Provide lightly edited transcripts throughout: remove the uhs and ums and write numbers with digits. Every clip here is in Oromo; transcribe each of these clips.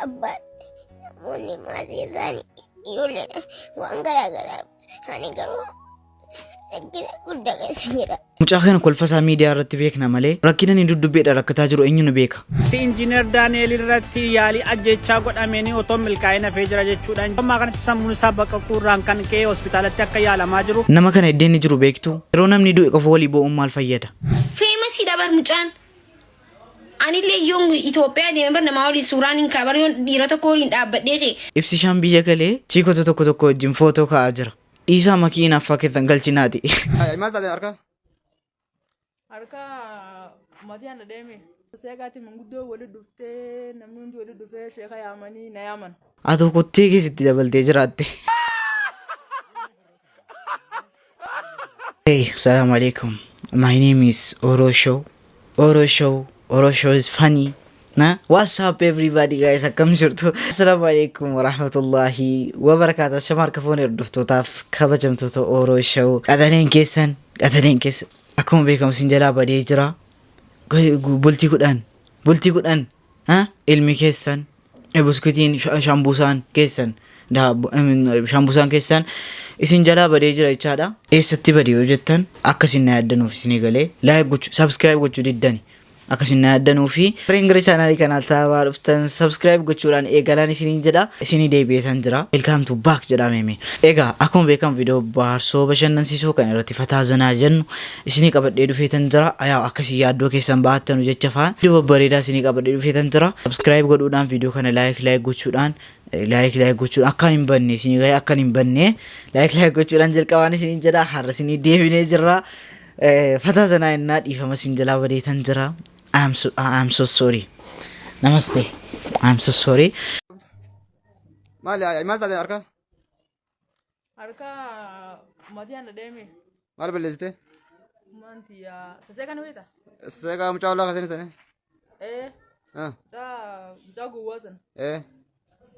Abbaan namoonni maatii isaanii ijoolleedha waan garaa garaa ani garuu rakkina guddaa keessa jira. Mucaa kana kolfasaa miidiyaa irratti beekna malee rakkina inni duddubbeedha rakkataa jiru eenyu nu beeka. Injiinar Daani'eel irratti yaalii ajjeechaa godhameen otoo milkaa'in hafee jira jechuudhaan ammaa kanatti sammuun isaa baqaquu irraan kan ka'e hospitaalatti akka yaalamaa jiru. Nama kana iddoo inni jiru beektu yeroo namni du'e qofa walii boo'uun maal fayyada? Feemasiidha bar mucaan. Anillee yoon Itoophiyaa deeme bar namaa waliin suuraan hin kaabar yoon dhiira tokko waliin dhaabbadhee ka'e. Ibsishaan biyya galee chiikota tokko tokko wajjin footoo ka'aa jira. Dhiisaa makiina affaa keessan galchinaati. Maal taate harka? Harka maatii ana deeme. Seeqaatti manguddoo wali dhuftee namni hundi wali dhufee sheeka yaamanii na yaaman. Atoo kottee keessatti dabaltee jiraatte. Hey, salam alaikum. My name is Oro Show. Oro Show. Oro Show is funny. Na? What's up everybody guys? Akkam jirtu? Assalamu alaikum warahmatullahi wabarakatuh. Shama harka fuunee hordoftootaaf kabajamtoota Oro Show. Qaxaleen keessan, qaxaleen keessan. Akkuma beekamu isin jalaa badee jira. Bultii 10, bultii 10 ha? Ilmi keessan buskutiin shambuusaan keessan shambuusaan keessan isin jalaa badee jira jechaadha. Eessatti bade yoo jettan akka isin na yaaddanuuf isinii galee like gochuu subscribe gochuu diddani akka isin na yaaddanuu fi warreen gara chaanaalii kanaa taabaa dhuftan subscribe gochuudhaan eegalaan isiniin jedha isinii deebi'eetan jira. Welcome to back jedha meeme. Egaa akkuma beekamu viidiyoo baarsoo bashannansiisoo kan irratti fataa zanaa jennu isinii qabadhee dhufeetan jira. Yaa akkasii yaaddoo keessan ba'attanu jecha faan viidiyoo babbareedaa isinii qabadhee dhufeetan jira. Subscribe godhuudhaan viidiyoo kana like like gochuudhaan like like gochuudhaan akkaan hin banne isinii gahee akkaan hin banne like like gochuudhaan jalqabaan isiniin jedha. Har'a isinii deebinee jirra. Fataa zanaa innaa dhiifama isin jalaa badeetan jira. I am so sorry. Namaste. I am so sorry. Maali maal taate harka? Harka maatii ana deeme. Maal balleessite? Maanti yaa sasee kana beektaa? Seeqaa mucaa ollaa kasanii sanii. Ee mucaa gowwaa sana. Ee.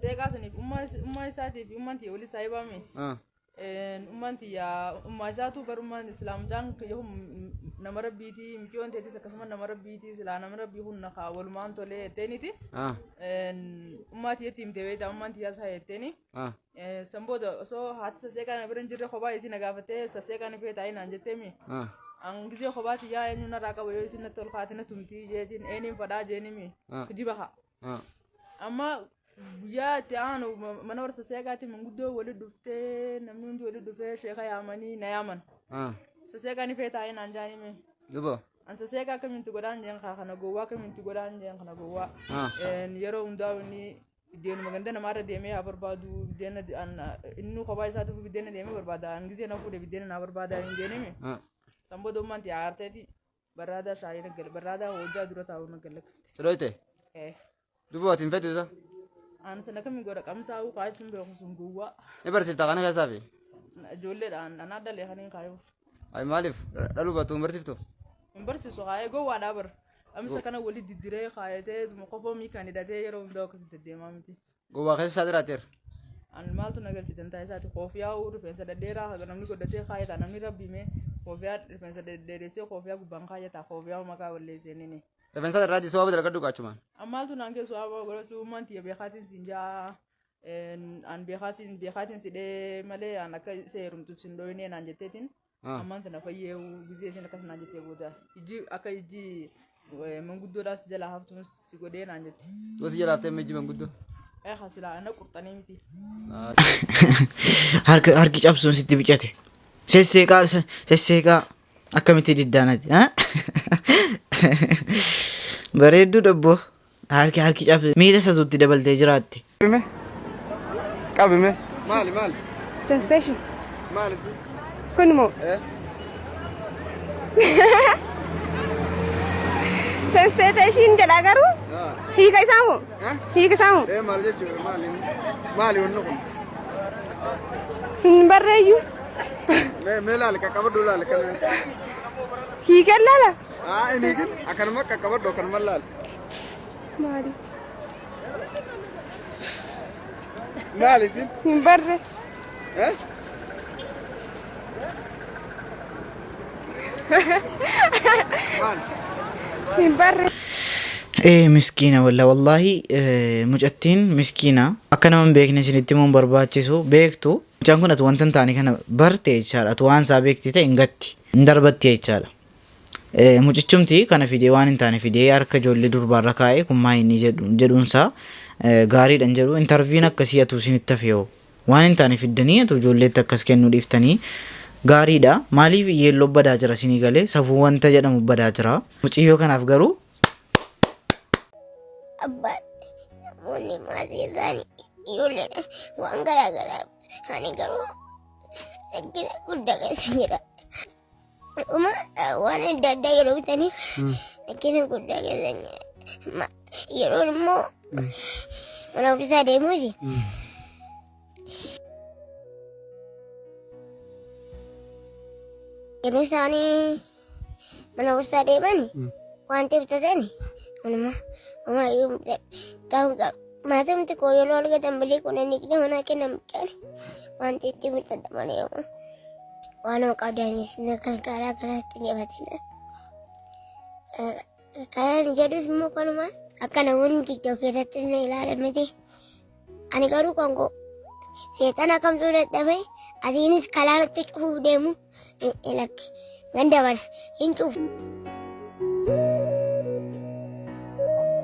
Seeqaa saniif ummaa isaatii fi ummaan tiyya walii saayibaa Ummaan tiyya ummaa isaatu bar ummaan silaa mucaan kiyya kun nama rabbiitii mucayyoon teetis akkasuma nama rabbiitii silaa nama rabbii kun na kaa walumaan tolee jetteeniiti. Ummaa tiyyatti himte beektaa ummaan tiyyaas haa jetteeni. San booda osoo haati sasseeqaa na bira hin jirre kophaa isii na gaafattee sasseeqaa ni feetaa naan jetteemi. An gizee kophaa tiyyaa eenyu narraa qaba yoo isin natti ol kaate na tumtii jeetiin eeniin fadhaa jeenimi. Kijiba haa. Amma guyyaa itti aanu mana warra sasseeqaatti manguddoo wali dhuftee namni hundi wali dhufee sheeka yaamanii na yaaman. Sasseeqaa ni feetaa naan jaanime. Duba. An sasseeqaa akkamitti godhaan jeen kaa kana gowwaa akkamitti godhaan jeen kana gowwaa. Yeroo hundaa inni biddeenuma ganda namaarra deemee haa barbaadu biddeena inni kophaa isaatiif biddeena deemee barbaada an gisee na fuudhe biddeena naa barbaada hin jeenimi. San booda ummaan tiyaa aarteeti barraadaa shaayii na gale barraadaa hojjaa dura taa'u na galakkifte. Siroyte. Duba ati hin feetu isa. An sana kamiin godha qamsaa uu kaachuun beeku sun gowwaa. Ni barsiifta kana keessaa fi. Ijoolleedhaan anaa dhalee kan hin kaayuuf. Ay maaliif dhaluu baattu hin barsiiftu? Hin barsiisu kaayee gowwaadhaa bar. Qamisa kana wali diddiree kaayatee qofoo miikaan hidhatee yeroo hundaa akkasii deddeemaa miti. Gowwaa keessa isaa jiraateera. An maaltu na galche dantaa isaati koofiyaa uu rifeensa dhedheeraa haga namni godhatee kaayataa namni rabbi mee koofiyaa rifeensa dhedheeressee koofiyaa gubbaan kaayataa koofiyaa maqaa balleessee nini. Rifeensa irraa su'aa dalgadhu qaachumaan. An maaltu naan geessu abaa godhachuu ummaan tiyya beekaatiin siin jaa an beekaatiin beekaatiin sidhee malee an akka isa heerumtuuf sin dhooynee naan jetteetiin ammaan tana fayyee gizee isin akkas naan jettee booda ijji akka ijji manguddoodhaas jalaa haftuun si godhee naan jette. Gosi jalaa haftee ijji manguddoo. Ee silaa ana qurxanii miti. Harka harki cabsuun sitti bicate. Sesseeqaa sesseeqaa akkamitti diddaanati? Bareedduu dhobboo. Harki harki cabsu miila sasuutti dabaltee jiraatte. Qabime. Qabime. Maali maali? Sensation. Maali si? Kun moo? Sensation jedha garuu hiika isaa moo? Hiika isaa moo? Ee maal jechuudha maali? Maali wanni kun? Hin barreeyyu. Mee mee laali qaqqabadhu laali kana. Hiika laala? Haa inni hiikin akkanuma qaqqabadhu akkanuma laali. Maali? Maali isin? Hin barre. Eh? Maali? Hin barre. Ee miskiina walla wallaahi mucattiin miskiina akka nama hin beekne isinitti himuun barbaachisu beektu. Mucaan kun ati wanta hin taane kana barte jechaadha. Ati waan isaa beekti ta'e hin gatti hin darbatti jechaadha. Mucichumti kana fidee waan hin taane fidee harka ijoollee durbaarra kaa'ee kun maa inni jedhuunsaa gaariidha hin jedhu. Interviewn akkasii atu isinitti hafe hoo waan hin taane fiddanii atu ijoolleetti akkas kennuu dhiiftanii gaariidha. Maaliif yeelloo badaa jira isinii galee safuu wanta jedhamu badaa jira. Muciyyoo kanaaf garuu Abbaan namoonni maatii isaanii ijoolleedha waan garaa garaa ani garuu rakkina guddaa keessa jira. Dhuma waan adda addaa yeroo bitanii rakkina guddaa keessa jira. Yeroon immoo mana ofiisaa deemuuti. Yeroo isaanii mana ofiisaa deeman wanti bitatan hunuma homaayyuu ta'uu qaba. Maatiin koo yeroo argatan bilii kudhan digdama naa kennan bitaan wanti itti bitadha malee homaa. Waan qabdanis na gargaaraa karaatti jabatina. Karaan jedhus immoo kanuma akka namoonni TikTok irratti na ilaalan miti. Ani garuu kan koo seexana kamtuu dadhabe asiinis kalaanatti cufuuf deemu lakki nan dabarsa hin cufu.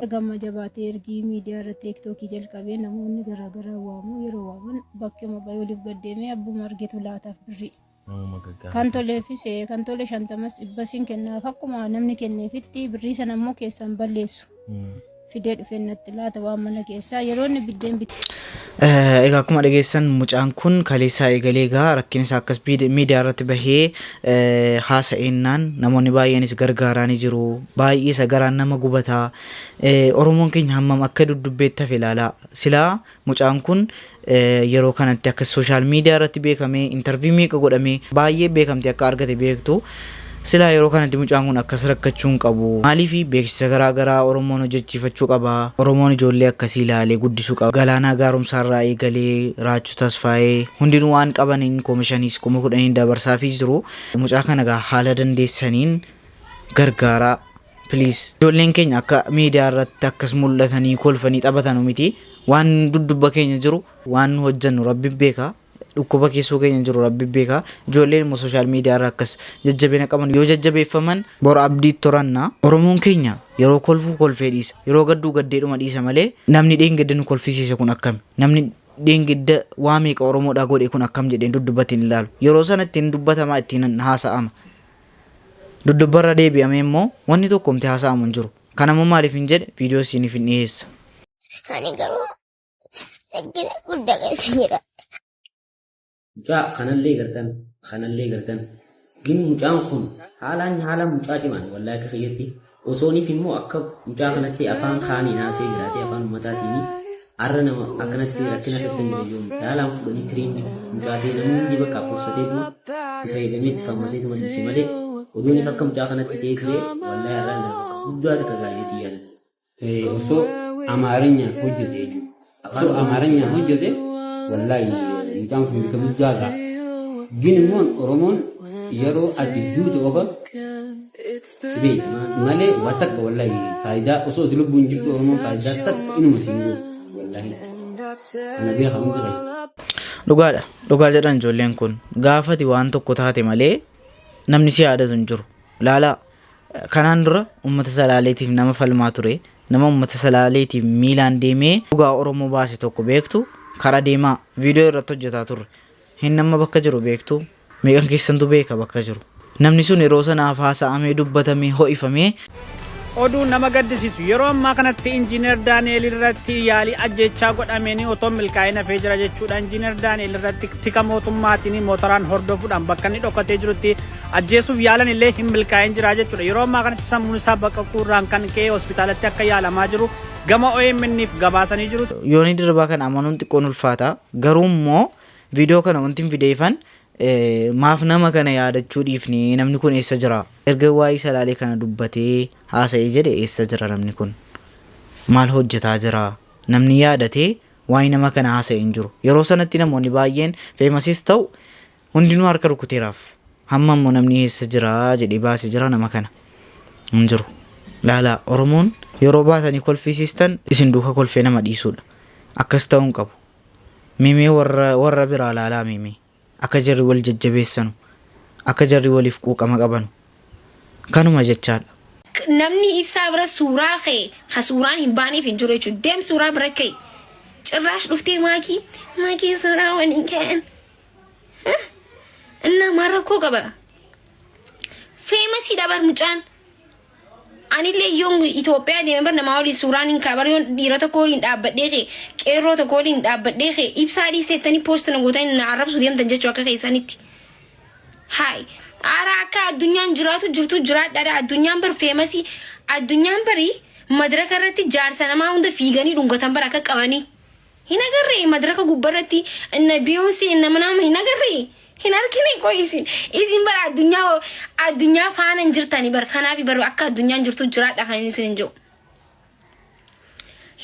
Ergama jabaatee ergii miidiyaa irratti TikTokii jalqabee namoonni garaagaraa waamu yeroo waaman bakkuma bayee oliif gaddeemee abbuma argetu laataaf birrii. Kan toleefis kan tole 50s 100s kennaaf akkuma namni kenneefitti birrii sana immoo keessaan balleessu. Fidee dhufee natti laata waan mana keessaa yeroo inni biddeen bitte. Egaa akkuma dhageessan mucaan kun kaleessaa eegalee egaa rakkina isaa akkas miidiyaa irratti bahee haasa'eennaan namoonni baay'eenis gargaaraanii jiru. Baay'ee isa garaan nama gubataa. Oromoon keenya hammam akka duddubbeetti hafe ilaalaa. Silaa mucaan kun yeroo kanatti akka social media irratti beekamee interview meeqa godhamee baay'ee beekamte akka argate beektu. Silaa yeroo kanatti mucaan kun akkas rakkachuu hin qabu. Maaliif beeksisa garaa garaa Oromoon hojjechiifachuu qaba. Oromoon ijoollee akkasii ilaalee guddisuu qaba. Galaanaa Gaaromsaarraa eegalee Raachuu Tasfaayee hundinuu waan qabaniin 5000s 10,000n dabarsaafii jiru. Mucaa kana egaa haala dandeessaniin gargaaraa. Please. Ijoolleen keenya akka miidiyaa irratti akkas mul'atanii kolfanii taphatanu miti. Waan dudduba keenya jiru waan nu hojjennu Rabbi beeka. Dhukkuba keessoo keenya jiru Rabbi beeka. Ijoolleen immoo social media irra akkas jajjabina qaban yoo jajjabeeffaman bor abdii toranna. Oromoon keenya yeroo kolfuu kolfee dhiisa. Yeroo gadduu gaddeedhuma dhiisa malee namni dheengadda nu kolfisiise kun akkami? Namni dheengadda waa meeqa Oromoodhaa godhe kun akkam jedheen duddubbatti hin ilaalu. Yeroo sana ittiin dubbatamaa ittiin haasa'ama. Dudubbarra deebi'amee immoo wanni tokkomti haasa'amu hin jiru. Kanammoo maaliif hin jedhe viidiyoo isiniif hin dhiyeessa. Ani garuu rakkina guddaa keessa jira. Mucaa kanallee gartan kanallee gartan gin mucaan kun haalaan haalaan mucaa cimaan wallahi akka kiyyatti osooniif immoo akka mucaa kanatti afaan kaaniin haasee jiraate afaan ummataatiin har'a nama akkanatti rakkina keessa hin jiru yoom haalaan fudhanii trend mucaa ta'e namni hundi bakka postateetuma itti fayyadamee itti fammaseetuma dhiise malee odooniif akka mucaa kanatti ta'ee ture wallahi har'aan kana bakka guddaa takka gaariitii yaadatu. Osoo Amaaranyaan hojjete jechuudha. Osoo Amaaranyaan hojjete wallaahi mucaan kun bika guddaa ga'a. Gin immoo Oromoon yeroo ati duute qofa si beekti malee waa takka wallaahi faayidaa osoo ati lubbuun jirtu Oromoon faayidaa takka inuma siin gootu wallaahi. Kana beekaa hundi keenya. Dhugaadha. Dhugaa jedhan ijoolleen kun. Gaafati waan tokko taate malee namni si yaadatu hin jiru. Laalaa kanaan dura uummata Salaaleetiif nama falmaa ture. Nama uummata Salaaleetiif miilaan deemee dhugaa Oromoo baase tokko beektu karaa deemaa viidiyoo irratti hojjetaa turre. Hin nama bakka jiru beektu meeqan keessantu beeka bakka jiru. Namni sun yeroo sanaaf haasa'amee dubbatamee ho'ifamee Oduu nama gaddisiisu yeroo ammaa kanatti Injiinar Daani'el irratti yaalii ajjechaa godhameen otoo milkaa'ina hafee jira jechuudha. Injiinar Daani'el irratti tika mootummaatiin mootoraan hordofuudhaan bakka inni dhokatee jirutti ajjeesuuf yaalan illee hin milkaa'in jira jechuudha. Yeroo ammaa kanatti sammuun isaa baqaquu irraan kan ka'e hospitaalatti akka yaalamaa jiru gama OMN'if gabaasanii jiru. Yoonii Dirribaa kana amanuun xiqqoon ulfaata. Garuu immoo viidiyoo kana wanti hin fideefan maaf nama kana yaadachuu dhiifne namni kun eessa jira? Erga waa'ee Salaalee kana dubbatee haasa'ee jedhe eessa jira namni kun? Maal hojjetaa jira? Namni yaadatee waa'ee nama kana haasa'e hin jiru. Yeroo sanatti namoonni baay'een famousis ta'u hundinuu harka rukuteeraaf. Hamma immoo namni eessa jira jedhee baasee jira nama kana. Hin jiru. Laalaa Oromoon yeroo baatanii kolfisiistan isin duuka kolfee nama dhiisuudha. Akkas ta'uu hin qabu. Mimee warra biraa laalaa mimee. Akka jarri wal jajjabeessanu. Akka jarri waliif quuqama qabanu. Kanuma jechaadha. Namni ibsaa bira suuraa ka'e ka suuraan hin baaneef hin jiru jechuudha. Deem suuraa bira ka'e. Cirraash dhuftee maakii maakii suuraa waliin ka'an. Innaa maal rakkoo qaba? Famous iidha bar mucaan. Anillee yoon Itoophiyaa deeme bar namaa waliin suuraan hin ka'a bar yoon dhiira tokko waliin dhaabbadhee ka'e qeerroo tokko waliin dhaabbadhee ka'e ibsaa dhiisteettanii post na gootanii na arrabsu deemtan jechuu akka keessanitti. Haay Ara akka addunyaan jiraatu jirtu jiraadhaadha. Addunyaan bar famous ii addunyaan bari madraka irratti jaarsa namaa hunda fiiganii dhungatan bar akka qabanii. Hin agarree madraka gubbarratti inna Beyoncé inna manama hin agarree. Hin argine qoy isin isin bar addunyaa faana hin jirtani bar kanaaf bar akka addunyaan jirtu jiraadha kan inni isin hin jiru.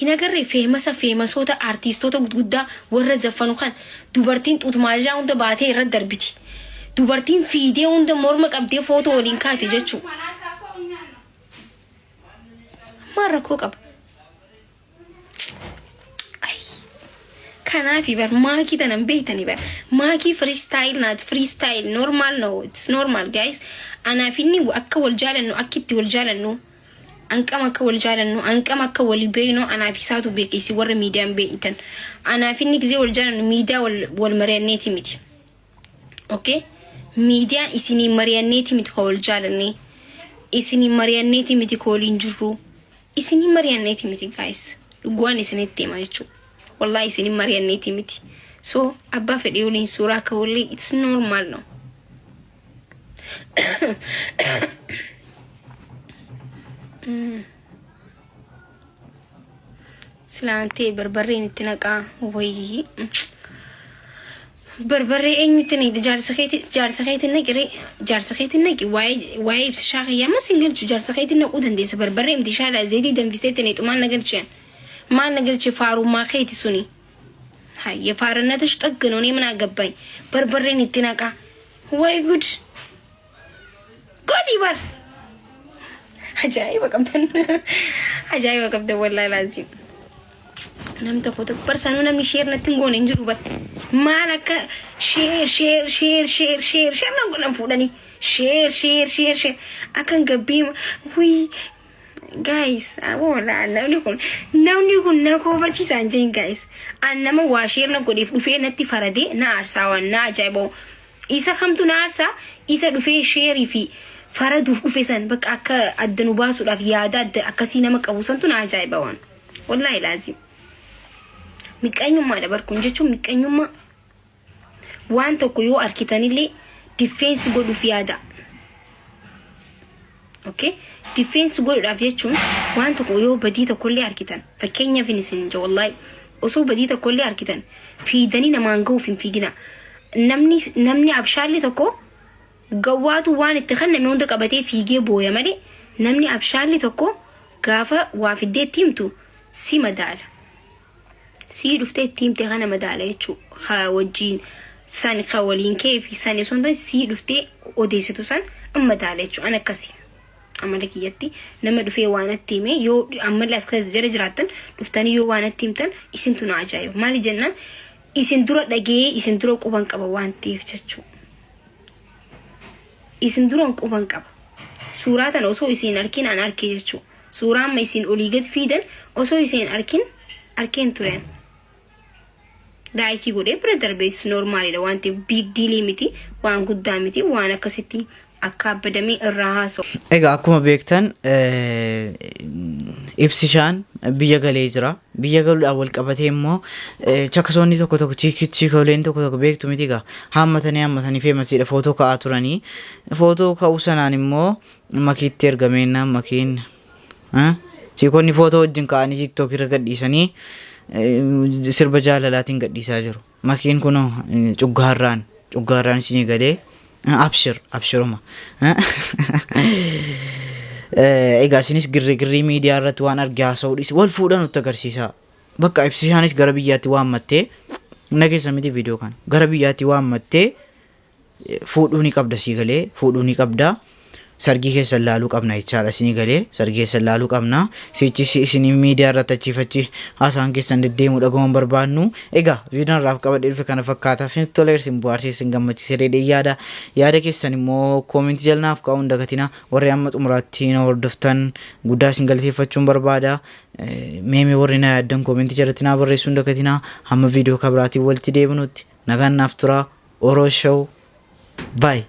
Hin agarree famous a famous oota artiistoota gurguddaa warra zaffanu kan dubartiin xuutmaajaa hunda baatee irra darbiti. Dubartiin fiidee hunda morma qabdee footoo waliin kaate jechuu. Maal rakkoo qaba? Ay. Kanaafi bar maakii tanan beektani bar maakii freestyle naat freestyle normal, no, it's normal, guys. Anaaf inni akka wal jaalannu, akka itti wal jaalannu, anqama akka wal jaalannu, anqama akka wal beeknu anaaf isaatu beeka. Isin warra miidiyaan beektan anaaf inni gizee wal jaalannu miidiyaa wal mari'anneeti miti. Okay, miidiyaan isinii mari'anneeti miti ka wal jaalannee, isinii mari'anneeti miti ka waliin jirru, isinii mari'anneeti miti, guys. Dhugaan isinitti hima jechuudha. Wallahi isinii mari'anneeti miti. So abbaa fedhii waliin suuraa akka walii it's normal, no. Silaan ta'e barbarreen itti naqaa wayii. Barbarree eenyutti naqi? Jaarsa keetti naqi jaarsa keetti naqi. Waa'ee ibsishaa kiyyaa moo sin galchu? Jaarsa keetti naquu dandeessa. Barbarree miti shaadha zeetii danfistee itti naqxu maal na galchan? Maal na galche? Faarummaa keeti suni. የፋርነትሽ ጥግ ነው። እኔ ምን አገባኝ? በርበሬን itti naqaa. ወይ ጉድ godhi bar. Ajaa'iba qabdan. Ajaa'iba qabdan wallaahi laazim. Namni tokko tokko barsanuu namni share natti hin goone hin jiru bar. Maal akka share share share share share share nan godhan fuudhanii share share share share akkan gabbii wii guys wala namni kun na koofachiisaan jeen guys. An nama waa share na godheef dhufee natti faradee na aarsaa waan na ajaa'iba. Isa kamtu na aarsaa? Isa dhufee share ii fi faraduuf dhufe san bakka akka adda nu baasuudhaaf yaada adda akkasii nama qabu santu na ajaa'iba waan wallaahi laazim. Miqqanyummaadha barkuun jechuun miqqanyummaa. Waan tokko yoo arkitanillee defense godhuuf yaada. Okay, defense godhuudhaaf jechuun waan tokko yoo badii tokkollee arkitan, fakkeenyaaf isin jaa wallaahi osoo badii tokkollee arkitan fiidanii namaan gahuuf hin fiigina. Namni abshaalli tokko gawwaatu waan itti kenname hunda qabatee fiigee booya malee namni abshaalli tokko gaafa waa fiddee itti himtu si madaala. Sii dhuftee itti himte kana madaala jechuudha. Ka wajjiin san ka waliin kee fi san osoo hin taane sii dhuftee odeessitu san madaala jechuudha. An akkasi. Amala kiyyatti nama dhufee waan natti hime yoo ammallee as keessa jala jiraattan dhuftanii yoo waan natti himtan isintu na ajaa'iba. Maali jennaan isin dura dhagee isin dura quban qaba waan ta'eef jechuudha. Isin dura quban qaba. Suuraa tana osoo isin arkin an arke jechuudha. Suuraa amma isin olii gad fiidan osoo isin arkin arkeen tureen. Like ii godhee bira darbees normal idha waan ta'eef big deal ii miti, waan guddaa miti, waan akkasitti akka abbadamee irraa haasa'u. Egaa akkuma beektan ibsishaan biyya galee jira. Biyya galuudhaan wal qabatee immoo chakasoonni tokko tokko chiikoleen tokko tokko beektu miti egaa haammatanii haammatanii famous iidha footoo ka'aa turanii. Footoo ka'uu sanaan immoo makiitti ergameennaan makiin chiikonni footoo wajjin ka'anii TikTok irra gadhiisanii sirba jaalalaatiin gadhiisaa jiru. Makiin kunoo cuggaarraan cuggaarraan isinii galee abshir abshiruma. Egaa isinis girri girrii miidiyaa irratti waan arge haasa'uu dhiisi wal fuudha nutti agarsiisa. Bakka ibsishaanis gara biyyaatti waammattee na keessa miti viidiyoo kana gara biyyaatti waammattee fuudhuu ni qabda, sii galee fuudhuu ni qabda. Sargii keessan laaluu qabna jechaadha isinii galee, sargii keessan laaluu qabna. Sichi isinii miidiyaa irratti achiifachi haasaan keessan deddeemu dhaga'uun barbaannu. Egaa viidiyoon irraaf qabadhee dhufe kana fakkaata. Isinitti toleera, isin bohaarsee, isin gammachiisee jedhee yaada. Yaada keessan immoo koomentii jala naaf kaa'uu hin dagatina. Warri amma xumuraatti na hordoftan guddaa isin galateeffachuun barbaada. Meemee warri na yaaddan koomentii jalatti naa barreessuu hin dagatina. Hamma viidiyoo kabiraatiin walitti deebinutti nagaan naaf tura. Oro Show. Bye.